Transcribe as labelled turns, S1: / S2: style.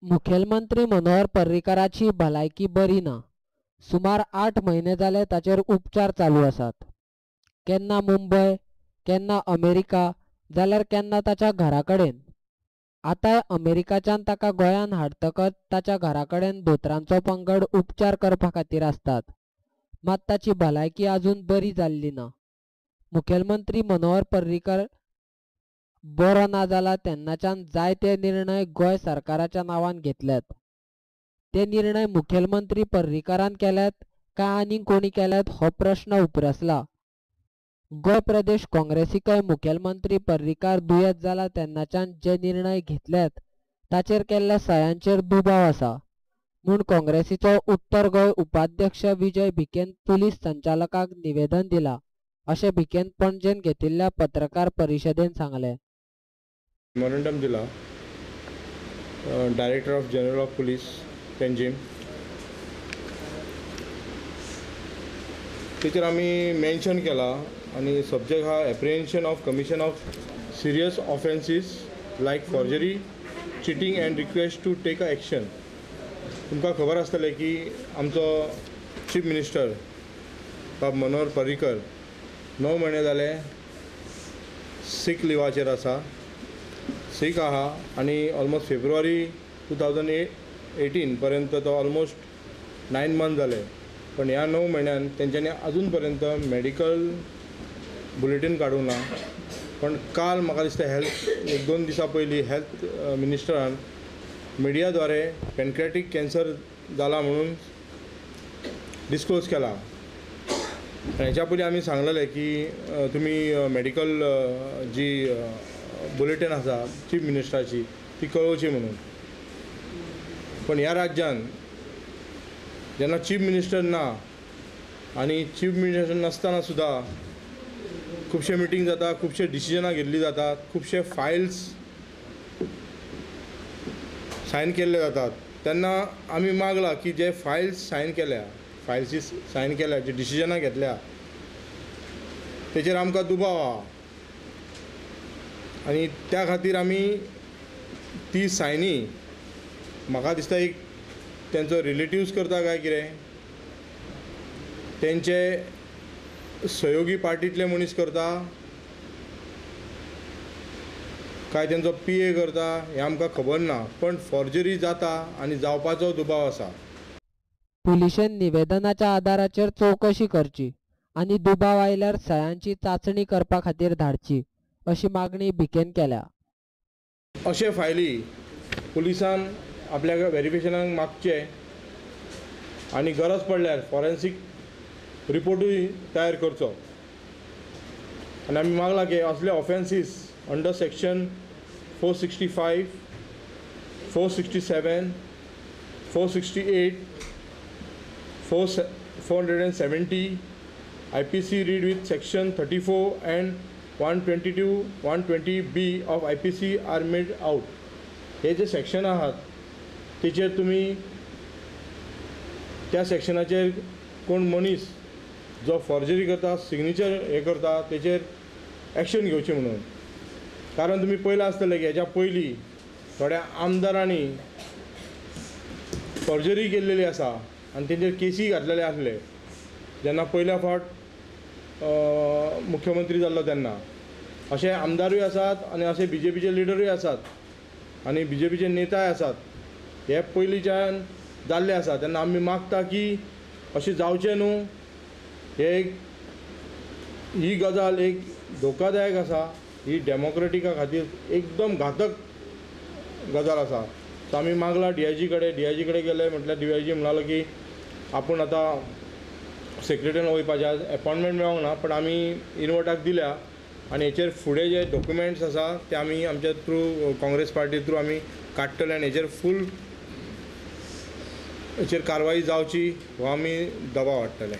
S1: मुखेलमंत्री मनोहर पर्रीकाराची भलायकी बरी ना. सुमार 8 म्हयने जाले ताचेर उपचार चालू आसात. केन्ना मुंबय, केन्ना अमेरिका, जाल्यार केन्ना ताच्या घरा कडेन. आतांय अमेरिकाच्यान ताका गोंयांत हाडटकच ताच्या घरा कडेन दोतोरांचो पंगड उपचार करपा खातीर आसतात. मात ताची भलायकी अजून बरी जाल्ली ना. मुखेलमंत्री मनोहर पर्रीकार बरो ना जाला तेन्नाच्यान जायते निर्णय गोंय सरकाराच्या नांवान घेतल्यात. ते निर्णय मुखेलमंत्री पर्रीकारान केल्यात काय आनीक कोणी केल्यात हो प्रश्न उप्रासला. गोंय प्रदेश काँग्रेसीकय मुखेलमंत्री पर्रीकार दुयेंत जाला तेन्नाच्यान जे निर्णय घेतल्यात ताचेर केल्ल्या सयांचेर दुबाव आसा म्हूण काँग्रेसीचो उत्तर गोंय उपाध्यक्ष विजय भिकेन पुलीस संचालकाक निवेदन दिला अशें भिकेन पणजेन घेतिल्ल्या पत्रकार परिशदेन सांगलें.
S2: मेमोरंडम दिला director of general of police Panjim, तेचेर आमी मेन्शन केला आनी सब्जेक्ट हा apprehension of commission of serious offences like forgery, cheating and request to take a action. तुमकां खबर आसतलें की आमचो चीफ मिनिस्टर बाब मनोहर पर्रीकर 9 म्हयने जाले सीक लिवाचेर आसा, सीक आहा आनी ऑलमोस्ट फेब्रुवारी 2018 पर्यंत तो ऑलमोस्ट 9 मंथ जाले. पण ह्या 9 म्हयन्यान तेंच्यांनी अजून पर्यंत मेडिकल बुलेटीन काडूंक ना. पण काल म्हाका दिसता हेल्थ 1-2 दिसां पयलीं हेल्थ मिनिस्टरान मिडियाद्वारे पेनक्रेटीक कॅन्सर जाला म्हणून डिस्क्लोज केला. हेच्या पयलीं आमी सांगलेलें की तुमी मेडिकल जी बुलेटीन आसा चीफ मिनिस्टराची ती कळोवची म्हणून. पण ह्या राज्यान जेन्ना चीफ मिनिस्टर ना आनी चीफ मिनिस्टर नासतना सुद्दां खुबशे मिटींग जाता, खुबशे डिसिजनां घेतली जातात, खुबशे फायल्स सायन केल्ले जातात, तेन्ना आमी मागला की जे फायल्स सायन केल्या, फायल्सी सायन केल्या, जे डिसिजनां घेतल्या तेचेर आमकां दुबाव आहा आनी त्या खातीर आमी ती सायनी म्हाका दिसता एक तेंचो रिलेटिव्स करता काय कितें, तेंचे सहयोगी पार्टींतले मनीस करता काय तेंचो पी ए करता हें आमकां खबर ना, पण फॉर्जरी जाता आनी जावपाचो दुबाव आसा.
S1: पुलिशेन निवेदनाच्या आदाराचेर चवकशी करची आनी दुबाव आयल्यार सयांची चांचणी करपा खातीर धाडची अशी मागणी भिकेन केल्या.
S2: अशे फायली पुलिसान आपल्या वेरिफिकेशनाक मागचे आनी गरज पडल्यार फॉरेन्सीक रिपोर्टूय तयार करचो. आनी आमी मागला की असले offences under section 465, 467, 468, 470 IPC read with section 34 and 122, 120B of IPC are made out. हे जे सेक्शन आहात तेचेर तुमी त्या सेक्शनाचेर कोण मनीस जो फॉर्जरी करता, सिग्नेचर हे करता तेचेर एक्शन घेवची म्हणून. कारण तुमी पयलां आसतलें की हेच्या पयलीं थोड्या आमदारांनी फॉर्जरी केल्लेली आसा आनी तेंचेर केसी घातलेले आसले जेन्ना पयल्या फावट मुख्यमंत्री जाल्लो तेन्ना. अशे आमदारूय आसात आनी अशे बी जे पीचे लिडरूय आसात आनी बी जे पीचे नेताय आसात, हे पयलींच्यान जाल्ले आसा. तेन्ना आमी मागता की अशें जावचें न्हू, हे एक ही गजाल एक धोकादायक आसा, ही डेमोक्रेटिका खातीर एकदम घातक गजाल आसा. सो आमी मागला डी I जी कडेन, डी I जी कडेन गेले म्हटल्यार डी I जी म्हणालो की आपूण आतां सेक्रेटरीन वयपाचें, एपॉयंटमेंट मेळोंक ना, पण आमी इनवर्टाक दिल्या आनी हेचेर फुडें जे डॉक्युमेंट्स आसा ते आमी आमच्या थ्रू काँग्रेस पार्टी थ्रू आमी काडटले आनी हेचेर फूल हेचेर कारवाई जावची हो आमी दबाव हाडटले.